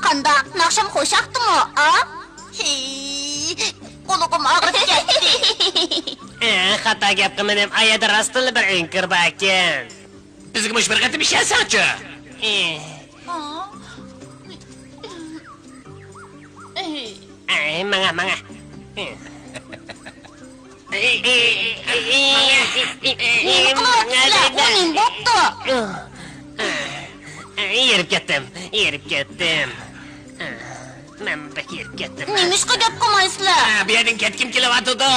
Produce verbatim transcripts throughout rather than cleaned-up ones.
قانداق، ناخشام خوش ياقتىمۇ، ئا؟ ھېي، قۇلىقىم ئاغرىپ كەتتى. ئە، خاتا گەپ قىلمىدىم، ئا يەردە راستتىنلا بىر ئۆڭكۈر باركەن. بىزگە مۇشۇ بىر قېتىم ئىشەنسەڭچۇ. ئە. ئا. ئەي، ماڭا، ماڭا. نېمە قىلىۋاتىسىلەر؟ ئۇ نېمە بوپتۇ؟ ھېرىپ كەتتىم، ھېرىپ كەتتىم. مەن بەك ھېرىپ كەتتىم. نېمىشقا گەپ قىلمايسىلەر؟ ھە، بۇ يەردىن كەتكۈم كېلىۋاتىدۇ.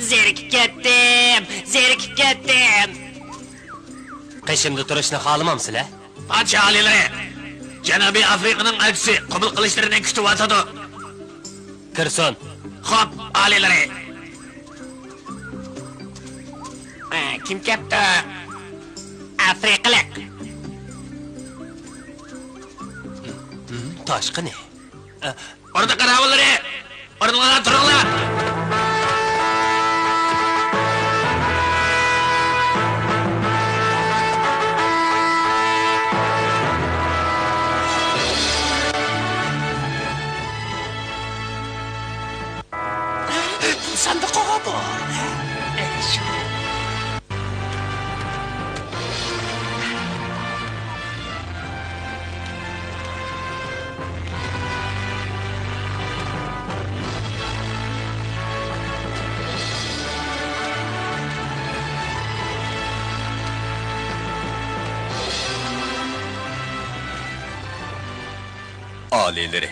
زېرىكىپ كەتتىم، زېرىكىپ كەتتىم. قېشىمدا تۇرۇشنى خالىمامسىلەر؟ پادىشاھ ئالىيلىرى، جەنۇبىي ئافرىقىنىڭ ئەلچىسى قوبۇل قىلىشلىرىنى كۈتۈۋاتىدۇ. كىرسۇن. خوپ، ئالىيلىرى. ئە، كىم كەپتۇ؟ ئافرىقىلىق. ھىم، تاشقىنى. ئە، ئوردا قاراۋۇللىرى، ئورنۇڭلاردا تۇرۇڭلار! ساندۇقىغا بۇ. ئالىيلىرى،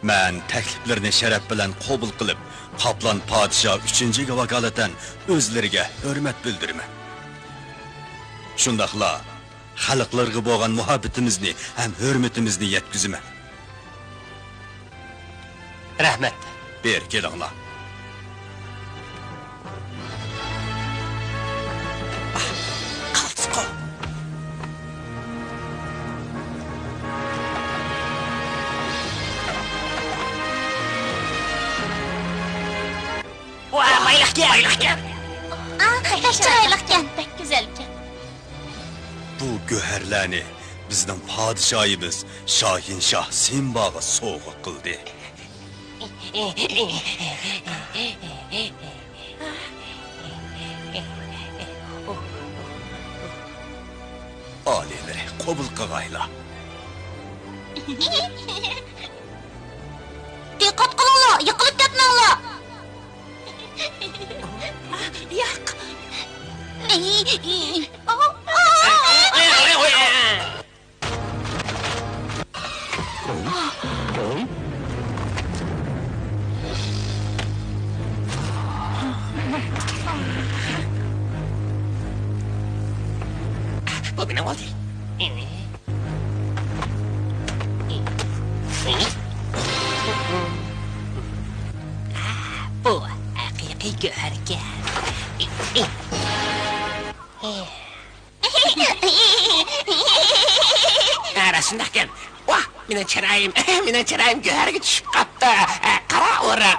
مەن تەكلىپلىرىنى شەرەپ بىلەن قوبۇل قىلىپ، قاپلان پادىشاھ ئۈچىنچىگە ۋاكالىتەن ئۆزلىرىگە ھۆرمەت بىلدۈرىمەن. شۇنداقلا خەلقلەرگە بولغان مۇھەببىتىمىزنى ھەم ھۆرمىتىمىزنى يەتكۈزىمەن. رەھمەت. بېرى كېلىڭلار. قالتىسقۇ. بايلىقكەن. ئا، بەك چىرايلىقكەن. بەك گۈزەلكەن. بۇ گۆھەرلەرنى بىزنىڭ پادىشاھىمىز شاھىنشاھ سىمباغا سوۋغا قىلدى. ئالىيلىرى قوبۇل قىلغايلا. دىققەت قىلىڭلار، يىقىلىپ كەتمەڭلار. ياق. بۇ مېنىڭ بولدى. بۇ ھەقىقىي گۆھەركەن. ھە، راست شۇنداقكەن. ۋاھ، مېنىڭ چىرايىم، مېنىڭ چىرايىم گۆھەرگە چۈشۈپ قاپتۇ. ھە، قارا ئورا.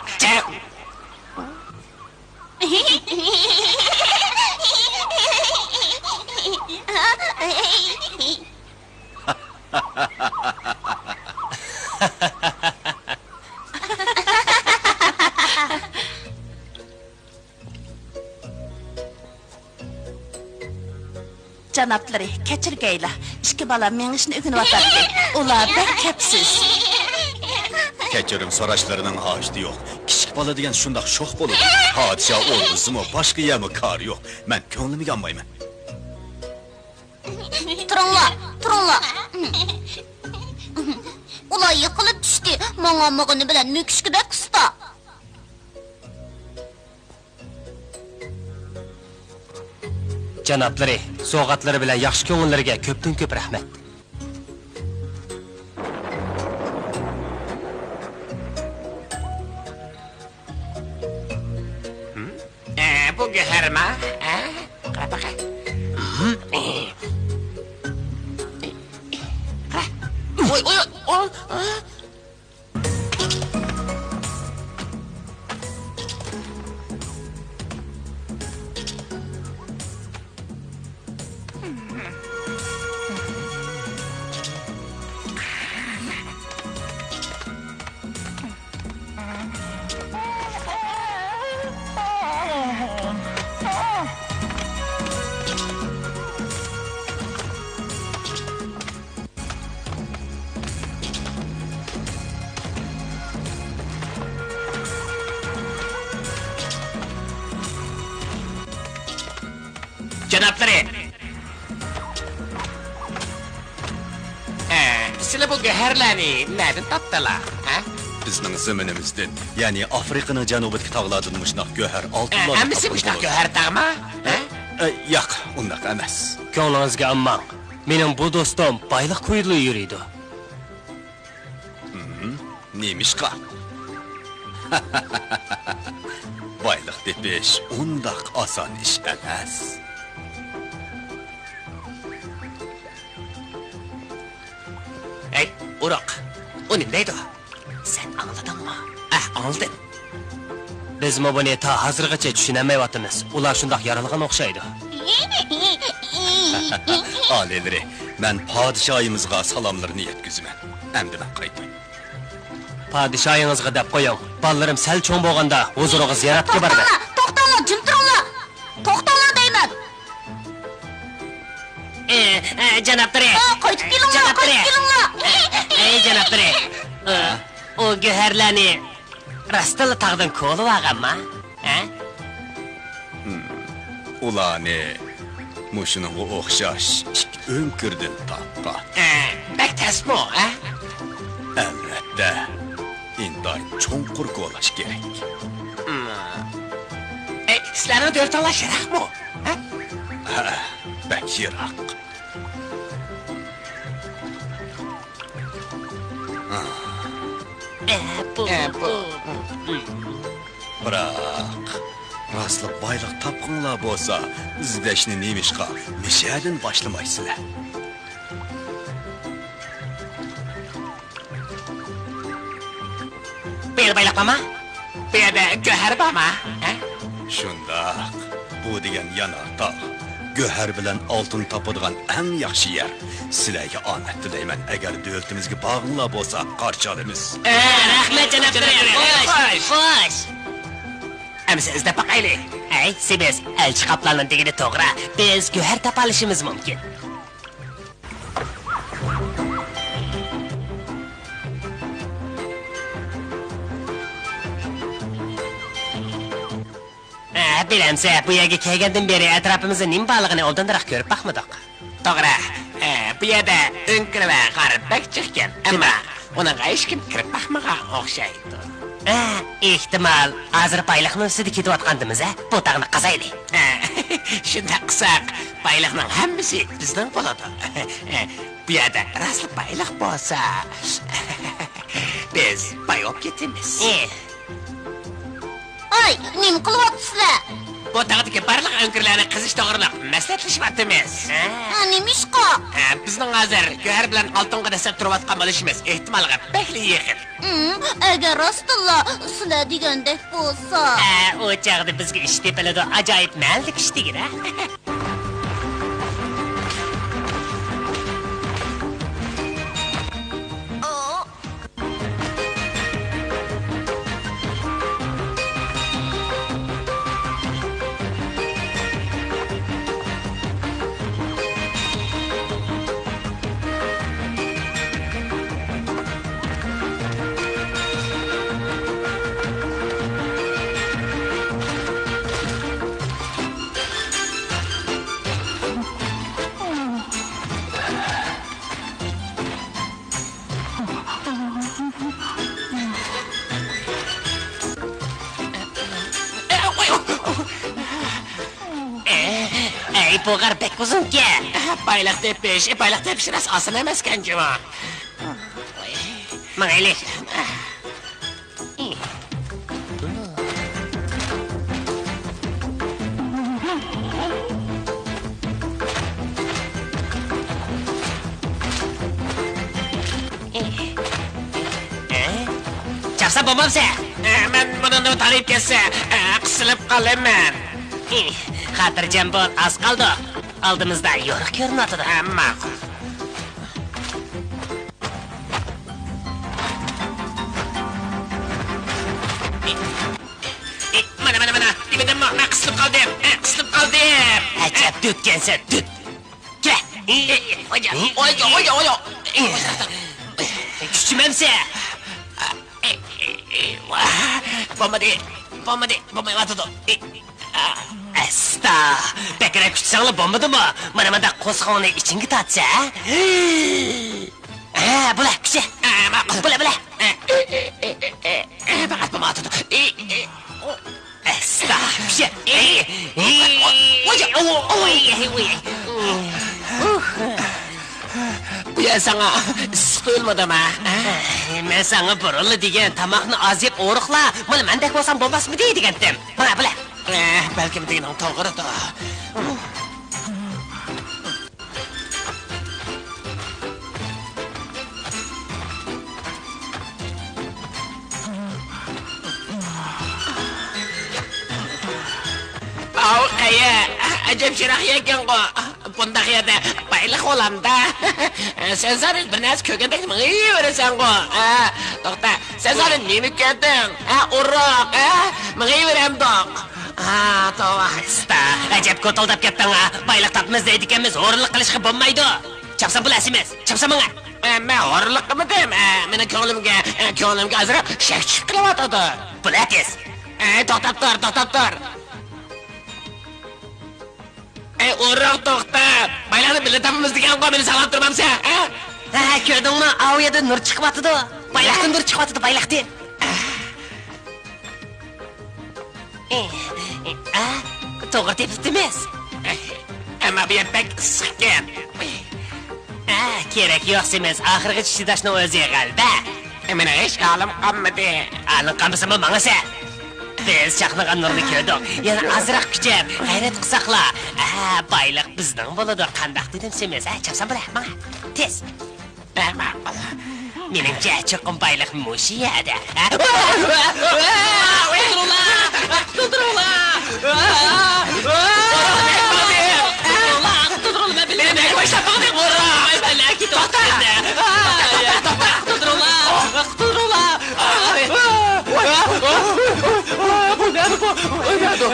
جانابلىرى، كەچۈرگەيلا، ئىككى بالا مېڭىشنى ئۆگىنىۋاتاتتى. ئۇلار بەك كەپسىز. كەچۈرۈم سوراشلىرىنىڭ ھاجىتى يوق. كىچىك بالا دېگەن شۇنداق شوخ بولىدۇ. پادىشاھ ئوردىسىمۇ، باشقا يەرمۇ كارى يوق. مەن كۆڭلۈمگە ئالمايمەن. تۇرۇڭلار، تۇرۇڭلار. ئۇلار يىقىلىپ چۈشتى. ماڭالمىغىنى بىلەن مۆكۈشكە بەك ئۇستا. جانابلىرى، سوۋغاتلىرى بىلەن ياخشى كۆڭۈللىرىگە كۆپتىن كۆپ رەھمەت. ئە، بۇ گۆھەرما؟ ئە، قارا باقاي. قارا. ئوي، ئوي، ئوي، ئوي. جانابلىرى! ئە، سىلەر بۇ گۆھەرلەرنى نەدىن تاپتىلا، ھە؟ بىزنىڭ زېمىنىمىزدىن، يەنى ئافرىقىنىڭ جەنۇبىدىكى تاغلاردىن مۇشۇنداق گۆھەر ئالتۇنلارنى تاپقىلى بولىدۇ. ئە، ھەممىسى مۇشۇنداق گۆھەر تاغما، ھە؟ ئە، ياق، ئۇنداق ئەمەس. كۆڭلىڭىزگە ئالماڭ. مېنىڭ بۇ دوستۇم بايلىق كويىدىلا يۈرىدۇ. ھىم، نېمىشقا؟ بايلىق تېپىش ئۇنداق ئاسان ئىش ئەمەس. ھەي، ئۇرۇق، ئۇ نېمە دەيدۇ؟ سەن ئاڭلىدىڭمۇ؟ ئەھ، ئاڭلىدىم. بىزمۇ بۇنى تا ھازىرغىچە چۈشىنەلمەيۋاتىمىز. ئۇلار شۇنداق يارالغان ئوخشايدۇ. ئالىيلىرى، مەن پادىشاھىمىزغا سالاملىرىنى يەتكۈزىمەن. ئەمدى مەن قايتاي. پادىشاھىڭىزغا دەپ قويۇڭ، بالىلىرىم سەل چوڭ بولغاندا ھۇزۇرىغا زىيارەتكە بارىمەن. توختاڭلار، توختاڭلار، جىم تۇرۇڭلار! توختاڭلار دەيمەن! ئە، ئە، جانابلىرى! ئا، قايتىپ كېلىڭلار، جانابلىرى! قايتىپ كېلىڭلار! ئەي، جانابلىرى! ئە، ئۇ گۆھەرلەرنى راستتىنلا تاغدىن كولىۋالغانما؟ ھە؟ ھىم، ئۇلارنى مۇشۇنىڭغا ئوخشاش ئىككى ئۆڭكۈردىن تاپقان. ئە، بەك تەسمۇ، ھە؟ ئەلۋەتتە، ئىنتايىن چوڭقۇر كولاش كېرەك. ھىم. ئەي، سىلەرنىڭ دۆلىتىڭلار يىراقمۇ، ھە؟ ھە، بەك يىراق. ئە، بۇ، ئە، بۇ. بۇ. بىراق، راستلا بايلىق تاپقۇڭلار بولسا، ئىزدەشنى نېمىشقا مىشەدىن باشلىمايسىلەر؟ بۇ يەردە بايلىق بارما؟ بۇ يەردە گۆھەر بارما؟ ھە؟ شۇنداق. بۇ دېگەن يانار تاغ. گۆھەر بىلەن ئالتۇن تاپىدىغان ئەڭ ياخشى يەر. سىلەرگە ئامەت تىلەيمەن، ئەگەر دۆلىتىمىزگە بارغۇڭلار بولسا، قارشى ئالىمىز. ئە، رەھمەت، جانابلىرىم. خوش، خوش. ئەمىسە ئىزدەپ باقايلى. ئەي، سېمىز، ئەلچى قاپلاننىڭ دېگىنى توغرا. بىز گۆھەر تاپالىشىمىز مۇمكىن. ئە، بىلەمسە، بۇ يەرگە كەلگەندىن بېرى ئەتراپىمىزدا نېمە بارلىقىنى ئوبدانراق كۆرۈپ باقمىدۇق. توغرا. ئە، بۇ يەردە ئۆڭكۈر ۋە غار بەك چىقكەن. ئەمما ئۇنىڭغا ھېچكىم كىرىپ باقمىغان ئوخشايدۇ. ئە، ئېھتىمال، ھازىر بايلىقنىڭ ئۈستىدە كېتىۋاتقاندىمىز، ھە؟ بۇ تاغنى قازايلى. ئە، شۇنداق قىلساق، بايلىقنىڭ ھەممىسى بىزنىڭ بولىدۇ. ئە، بۇ يەردە راستلا بايلىق بولسا، بىز باي بولۇپ كېتىمىز. ئە. ئاي، نېمە قىلىۋاتىسىلەر؟ بۇ تاغدىكى بارلىق ئۆڭكۈرلەرنى قېزىش توغرىلىق مەسلىھەتلىشىۋاتىمىز. ھە، نېمىشقا؟ ھە، بىزنىڭ ھازىر گۆھەر بىلەن ئالتۇنغا دەسسەپ تۇرۇۋاتقان بولۇشىمىز ئېھتىمالغا بەكلا يېقىن. ھىم، ئەگەر راستتىنلا سىلەر دېگەندەك بولسا. ھە، ئۇ چاغدا بىزگە ئىش تېپىلىدۇ، ئاجايىپ مەنىلىك ئىش دېگىنە. ئەي، بۇ غار بەك ئۇزۇنكەن. بايلىق تېپىش، بايلىق تېپىش راست ئاسان ئەمەسكەن جۇمۇ. ماڭايلى. چاپسان بولمامسەن؟ مەن بۇنىڭدىن تارىيىپ كەتسە، قىسىلىپ قالىمەن. خاتىرجەم بول، ئاز قالدۇق. ئالدىمىزدا يورۇق كۆرۈنۈۋاتىدۇ. ماقۇل. مانا، مانا، مانا، دېمىدىممۇ، مەن قىسىلىپ قالدىم، مەن قىسىلىپ قالدىم. ئەجەب دۆتكەنسەن، دۆت. كە. ئويجا، ئويجا، ئويجا. كۈچىمەمسە. بولمىدى، بولمىدى، بولمايۋاتىدۇ. ئەستا، بەكرەك كۈچىسەڭلا بولمىدىمۇ؟ مانا مۇنداق قورسىقىڭنى ئىچىڭگە تارتسا، ھە؟ ھە، بۇلا، كۈچە. ھە، ماقۇل. بۇلا، بۇلا. ھە، ھە، ھە، ھە، ھە، پەقەت بولمايۋاتىدۇ. ئەستا، كۈچە. ۋاي، ۋاي، ۋاي. بۇ يەر ساڭا ئىسسىق تۇيۇلمىدىمۇ؟ مەن ساڭا بۇرۇنلا دېگەن، تاماقنى ئاز يەپ ئورۇقلا، مانا مەندەك بولساڭ بولماسمىدى دېگەنتىم. مانا بۇلا. ئە، بەلكىم دېگىنىڭ توغرىدۇر. ئاۋۇ قەيە، ئەجەب شىراق يەركەنغۇ. بۇنداق يەردە بايلىق بولامدا؟ سەن زادى بىر نەرسە كۆرگەندەك مېڭىۋېرىسەنغۇ. ھە، توختا، سەن زادى نېمە كۆردۈڭ؟ ھە، ئورۇق، ھە؟ مېڭىۋېرەمدۇق. ھا، توۋا. ئەستە، ئەجەب كوتۇلداپ كەتتىڭ ھە. بايلىق تاپىمىز دەيدىكەنمىز، ھۇرۇنلۇق قىلىشقا بولمايدۇ. چاپسان بول ئەسىمىز، چاپسان ماڭا. ئە، مەن ھۇرۇنلۇق قىلمىدىم. ئە، مېنىڭ كۆڭلۈمگە، ئە، كۆڭلۈمگە ئازراق شەك چۈشۈپ قېلىۋاتىدۇ. بول ئە تېز. ئەي، توختاپ تۇر، توختاپ تۇر. ئەي، ئورۇق، توختا! بايلىقنى بىللە تاپىمىز دېگەنغۇ، مېنى ساقلاپ تۇرمامسەن، ھە؟ ھە، كۆردۈڭمۇ؟ ئاۋۇ يەردە نۇر چىقىۋاتىدۇ. بايلىقتىن نۇر چىقىۋاتىدۇ، بايلىقتىن. ئە، توغرا تېپىپتىمىز. ئەمما بۇ يەر بەك ئىسسىقكەن. ئە، كېرەك يوق سېمىز، ئاخىرغىچە چىداشنىڭ ئۆزى غەلىبە. مېنىڭ ھېچ ھالىم قالمىدى. ھالىڭ قالمىسىمۇ ماڭىسەن. بىز چاقنىغان نۇرنى كۆردۇق. يەنە ئازراق كۈچەپ، غەيرەت قىلساقلا. ھە، بايلىق بىزنىڭ بولىدۇ. قانداق دېدىم سېمىز، ھە؟ چاپسان بولە، ماڭا. تېز. ماقۇل. مېنىڭچە، چوقۇم بايلىق مۇشۇ يەردە. قۇتۇلدۇرۇڭلار! قۇتۇلدۇرۇڭلار! قۇتۇلدۇرۇڭلار! مەن بىلمەيمەن. توختا! توختا! توختا! قۇتۇلدۇرۇڭلار! قۇتۇلدۇرۇڭلار! بۇ نەدە بۇ؟ بۇ نەدە؟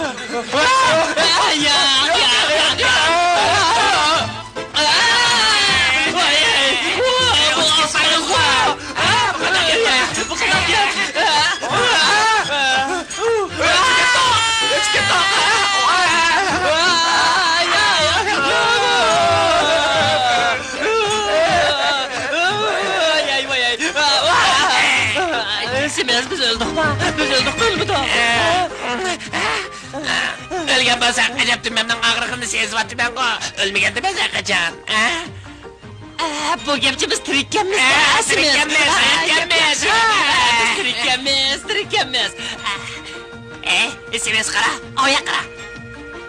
سىمىز، بىز ئۆلدۇقما؟ بىز ئۆلدۇقمۇ، ئۆلمىدۇق؟ ئۆلگەن بولساق، ئەجەب تۈمەمنىڭ ئاغرىقىنى سېزىۋاتىمەنغۇ. ئۆلمىگەندىمىز ھەرقاچان، ھە؟ ئە، بۇ گەپچە بىز تىرىككەنمىز، ئە، ئە، سىمىز. تىرىككەنمىز، ئە، تىرىككەنمىز. ئە، بىز تىرىككەنمىز، تىرىككەنمىز. ئە، ئە، سىمىز قارا، ئاۋۇياققا قارا.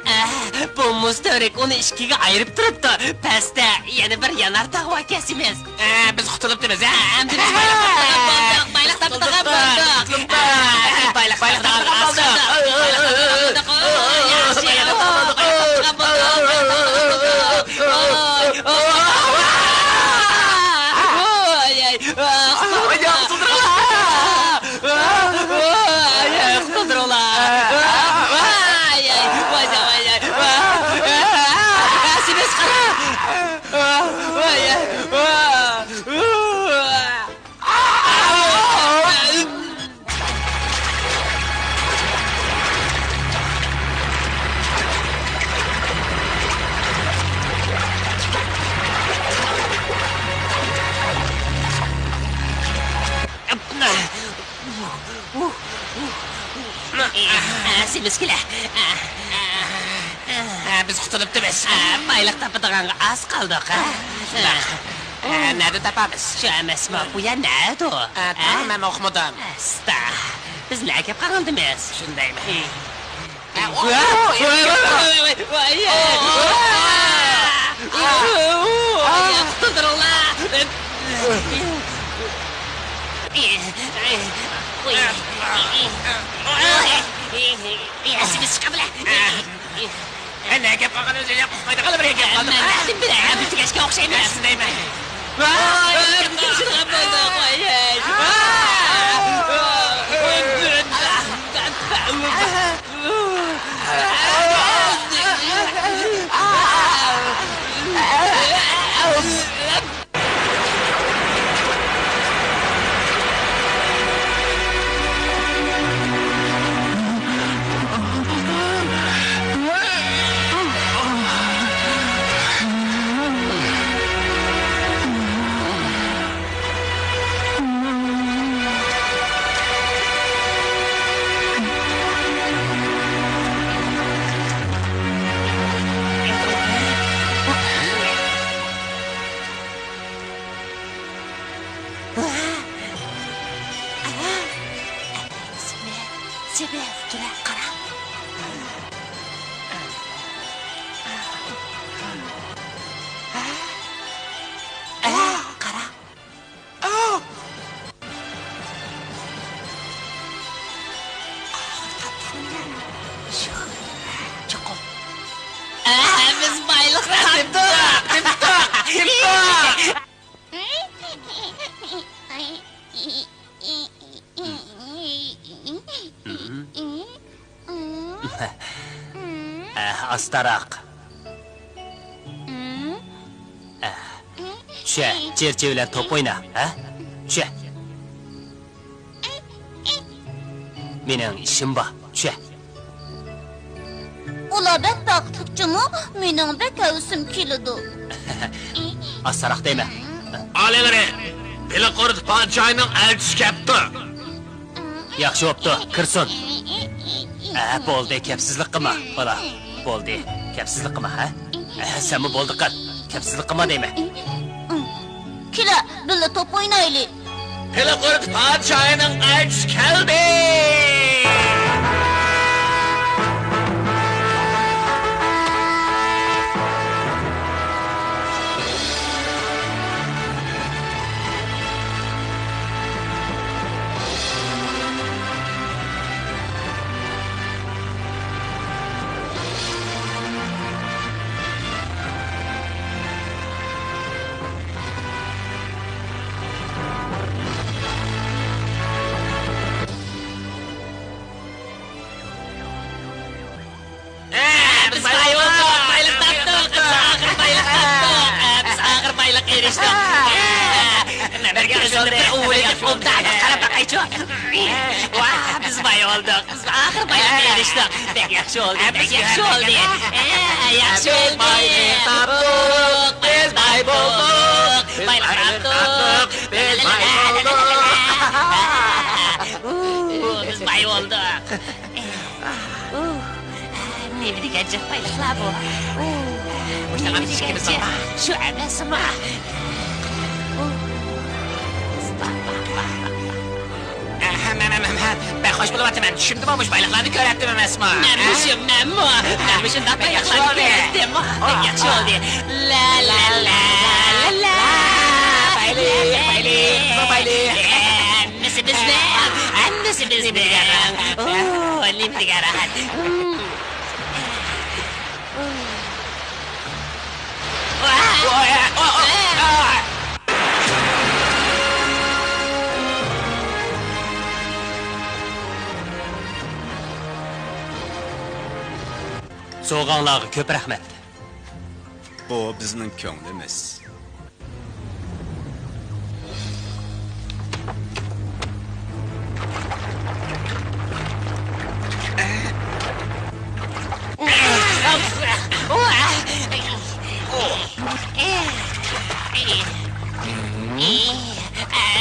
ئە، بۇ مۇز تۈۋرۈك ئۇنى ئىككىگە ئايرىپ تۇرۇپتۇ. پەستە يەنە بىر يانار تاغ باركەن، سىمىز. ئە، بىز قۇتۇلۇپتىمىز، ھە؟ ئەمدى بىز بايلىق تاپىدىغان بولدۇق، بايلىق تاپىدىغان بولدۇق. بايلىق تاپىدىغان بولدۇق. بايلىق تاپىدىغان بولدۇق. ياخشى. بايلىق تاپىدىغان بولدۇق. قۇتۇلدۇرۇڭلار. قۇتۇلدۇرۇڭلار. سىمىز قارا. سىمىز كېلە. ھە، بىز قۇتۇلۇپتىمىز. ھە، بايلىق تاپىدىغانغا ئاز قالدۇق، ھە؟ شۇنداق. ھە، نەدە تاپىمىز؟ شۇ ئەمەسمۇ، بۇ يەر نەدۇ؟ ھە، تاغا مەن ئۇقمىدىم. ئەستا. بىز نەگە كەپ قالغانىدىمىز؟ شۇندايمۇ؟ ھە، ئۇ، ۋاي، ۋاي، ۋاي، ۋاي، ۋاي. قۇتۇلدۇرۇڭلار. ئەسىمىز چىقىپ. نەگە كەپ قالغىنىمىزنى ئۇقمايدىغان بىر يەرگە كەپ قالدۇق. مەن نەدىن بىلەي، بىز تۈگەشكە ئوخشايمىز. شۇندايمۇ؟ ۋاي، كىم تۇرغان بولدۇق، ۋاي. سىمىز، سىمىز، كېلە، قارا. قارا. چوقۇم. بىز بايلىق تاپتۇق. تاپتۇق. تاپتۇق. ئە، ئاستاراق. ئە، چۈشە، چېرچى بىلەن توپ ئوينا، ھە؟ چۈشە. مېنىڭ ئىشىم بار، چۈشە. ئۇلار بەك بەختلىك جۇمۇ، مېنىڭ بەك ھەۋىسىم كېلىدۇ. ئاستاراق دەيمەن. ئالىيلىرى، پىلىقۇرت پادىشاھىنىڭ ئەلچىسى كەپتۇ. ياخشى بوپتۇ، كىرسۇن. ئە، بولدى، كەپسىزلىك قىلما، بالا. بولدى، كەپسىزلىك قىلما، ھە؟ ئە، سەنمۇ بولدى قىل، كەپسىزلىك قىلما دەيمەن. كېلە، بىللە توپ ئوينايلى. پىلىقۇرت پادىشاھىنىڭ ئەلچىسى كەلدى! ئېرىشتۇق. مەن بىر كۆزۈمنى بىر ئۇۋۇلىتىپ ئوبدان قاراپ باقايچۇ. ۋاھ، بىز باي بولدۇق. بىز ئاخىر بايلىققا ئېرىشتۇق. بەك ياخشى بولدى، بەك ياخشى بولدى. ياخشى بولدى. باينى تاپتۇق، بىز باي بولدۇق. بايلىق تاپتۇق، بىز باي بولدۇق. بىز باي بولدۇق. ئۇھ، نېمە دېگەن جىق بايلىقلار بۇ؟ ئۇھ، مۇشۇنىڭ ئىچىگە بىزنىڭ بار. شۇ ئەمەسمۇ؟ ئۇھ. ھە، مەن، مەن، مەن، مەن بەك خوش بولۇۋاتىمەن. چۈشۈمدىمۇ مۇشۇ بايلىقلارنى كۆرەتتىم ئەمەسمۇ؟ مەنمۇ شۇ، مەنمۇ. مەنمۇ شۇنداق بايلىقلارنى كۆرەتتىم. بەك ياخشى بولدى. لا، لا، لا، لا، لا. بايلىق، بايلىق، بايلىق. ھەممىسى بىزنىڭ، ھەممىسى بىزنىڭ. ئۇھ، نېمە دېگەن راھەت. سوۋغاڭلارغا كۆپ رەھمەت. بۇ بىزنىڭ كۆڭلىمىز.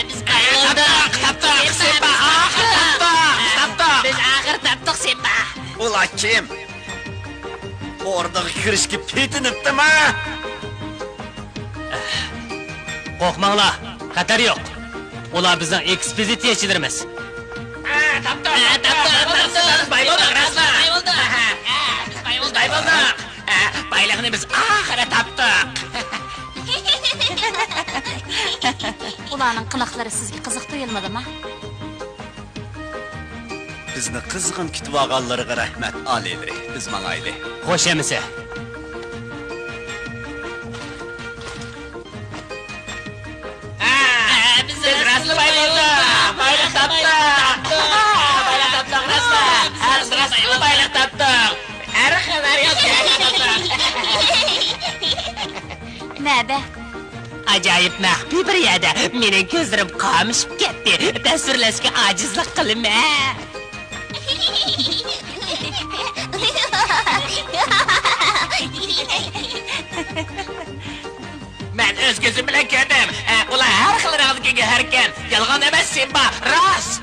بىز ئايرىلدۇق. تاپتۇق، تاپتۇق، سىمبا، ئاخىر تاپتۇق. بىز ئاخىر تاپتۇق، سىمبا. ئۇلار كىم؟ ئوردىغا كىرىشكە پېتىنىپتىما؟ قورقماڭلار، خەتەر يوق. ئۇلار بىزنىڭ ئېكسپېدىتسىيەچىلىرىمىز. ھە، تاپتۇق، ھە، تاپتۇق، تاپتۇق. باي بولدۇق، راستلا. باي بولدۇق. ھە، ھە، بىز باي بولدۇق. بايلىقنى بىز ئاخىرى تاپتۇق. ئۇلارنىڭ قىلىقلىرى سىزگە قىزىق تۇيۇلمىدىما؟ بىزنى قىزغىن كۈتۈۋالغانلىرىغا رەھمەت، ئالىيلىرى. بىز ماڭايلى. خوش ئەمىسە. ھە، بىز راستلا باي بولدۇق. بايلىق تاپتۇق. بايلىق تاپتۇق، راستلا. ھە، بىز راستلا بايلىق تاپتۇق. ھەر خىل، ھەر خىل بايلىق تاپتۇق. نەدە؟ ئاجايىپ مەخپىي بىر يەردە. مېنىڭ كۆزلىرىم قامىشىپ كەتتى. تەسۋىرلەشكە ئاجىزلىق قىلىمەن. مەن ئۆز كۆزۈم بىلەن كۆردۈم. ئە، ئۇلار ھەر خىل رەڭدىكى گۆھەركەن. يالغان ئەمەس، سىمبا، راست.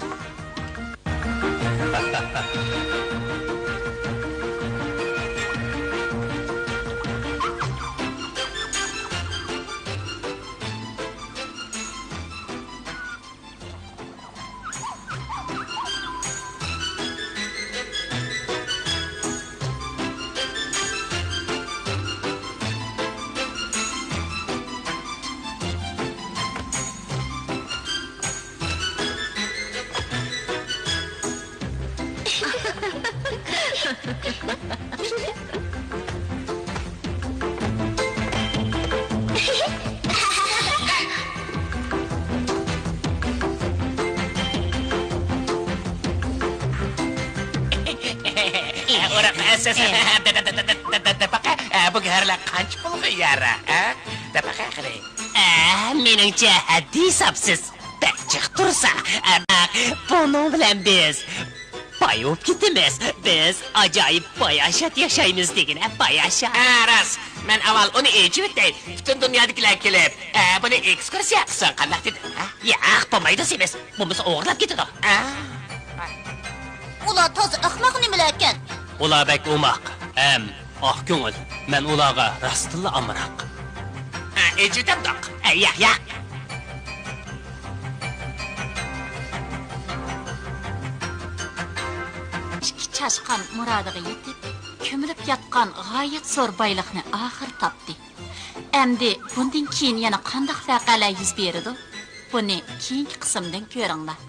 ئۇرۇق، سىز، دەپەقە، بۇ گۆھەرلەر قانچە پۇلغا يارا، ھە؟ دەپەقە قىلىڭ. ئە، مېنىڭچە ھەددى ھېسابسىز. بەك جىق تۇرسا، ئە، بۇنىڭ بىلەن بىز باي بولۇپ كېتىمىز. بىز ئاجايىپ باياشات ياشايمىز دېگىنە، باياشات. ھە، راست. مەن ئاۋۋال ئۇنى ئېچىۋېتەي. پۈتۈن دۇنيادىكىلەر كېلىپ، ئە، بۇنى ئېكسكۇرسىيە قىلسۇن، قانداق دېدىڭ، ھە؟ ياق، بولمايدۇ، سېمىز. بولمىسا ئوغرىلاپ كېتىدۇ. ئە. ئۇلار تازا ئەخمەق نېمىلەركەن؟ ئۇلار بەك ئوماق. ھەم ئاق كۆڭۈل، مەن ئۇلارغا راستتىنلا ئامراق. ھە، ئېچىۋېتەمدۇق؟ ھە، ياق، ياق. ئىككى چاشقان مۇرادىغا يېتىپ، كۆمۈلۈپ ياتقان غايەت زور بايلىقنى ئاخىرى تاپتى. ئەمدى بۇندىن كېيىن يەنە قانداق ۋەقەلەر يۈز بېرىدۇ؟ بۇنى كېيىنكى قىسىمدىن كۆرۈڭلار.